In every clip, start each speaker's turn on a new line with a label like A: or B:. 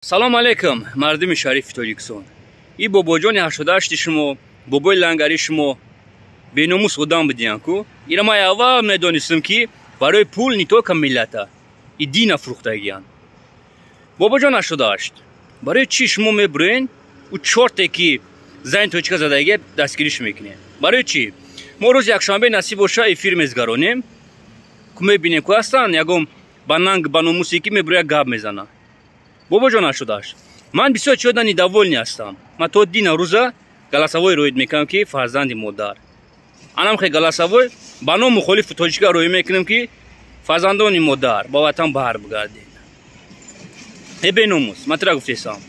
A: Салом алейкум, мардуми шарифи Тоҷикистон. И бобоҷони 88 шумо, бобои лангари шумо беномус одам будиян ку. Ира ман аввал медонистам, ки барои пул не только миллата, и дина фурӯхтагиян. Бобоҷон 88, барои чӣ шумо мебурен, ӯ чорте ки зани тоҷика задагия дастгириш мекунем? Барои чӣ? Мо рӯзи якшанбе, насиб боша, эфир мезгаронем, ку мебинем, ку ҳастанд ягон ба нанг, ба номусе ки мебуроя, гап мезана. Бобоҷон 88, ман бисёр чиёда недовольный ҳастам. Ман то дина рӯза голосовой роид мекунам, ки фарзанди модар анам хе голосовой ба ном мухолифи тоҷика роӣ мекунам, ки фарзандони модар, ба ватан баҳар бигардед. Э, беномус, ман тира гуфтесам.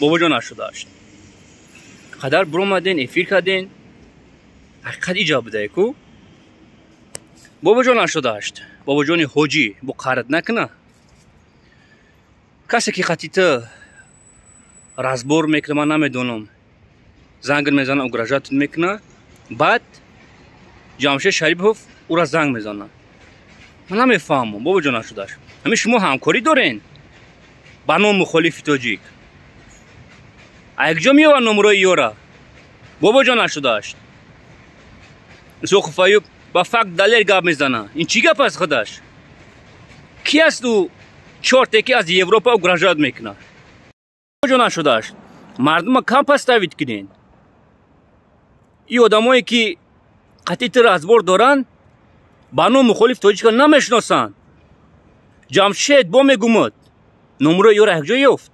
A: Бобоҷон 88, қадар буромаден, эфир карден, ҳақиқат иҷа будае ку. Бобоҷон 88, бобоҷони ҳоҷӣ, бо қард накуна. Касе ки хатита разбор мекуна, ман намедонам, зангр мезана, угрожать мекуна, баъд Ҷамшед Шарипов ӯра занг мезана. Ман намефаҳмам, бобоҷон 88, ҳамин шумо ҳамкорӣ дорен ба ном мухолифи тоҷик, а якҷо меёвад номрои ёра. Бобоҷон 88, Исоқов Аюб ба факт, далел гап мезана. Ин чӣ гап аст худаш? Ки аст ӯ чорте ки аз Европа угрожать мекунад? Бобоҷон 88, мардума кам подставить кунен. И одамое ки қатъи разбор доранд, ба ном мухолиф тоҷика намешиносанд. Ҷамшед бо мегумад, номрои ёра якҷо ёфт.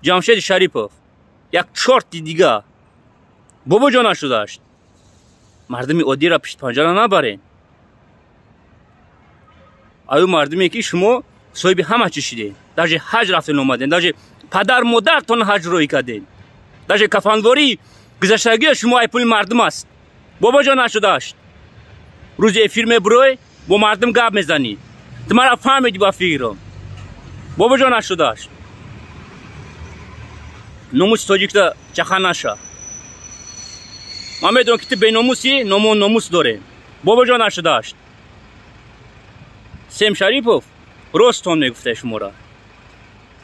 A: Ҷамшеди Шарипов як чорти дига. Бобоҷон 88, мардуми оддиро пиштпанҷара набарен. Аю мардуме ки шумо соҳиби ҳама чиз шидем, даже ҳаҷ рафтен омадем, даже падар модартон ҳаҷ роҳӣ кардем, даже кафанворӣ гузаштагии шумо ай пули мардум аст. Бобоҷон 88, рӯзи эфир мебурой, бо мардум гап мезанӣ, ту мара фаҳмидӣ ба фикрам. Бобоҷон 88, номуси тоҷикта чаха наша. Ман медонам, ки ту беномусӣ, номо номус дорем. Бобоҷон 88, Сем Шарипов ростон мегуфта шумора.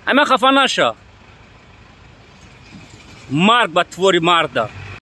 A: Ама хафа наша. Марг ба твори марда.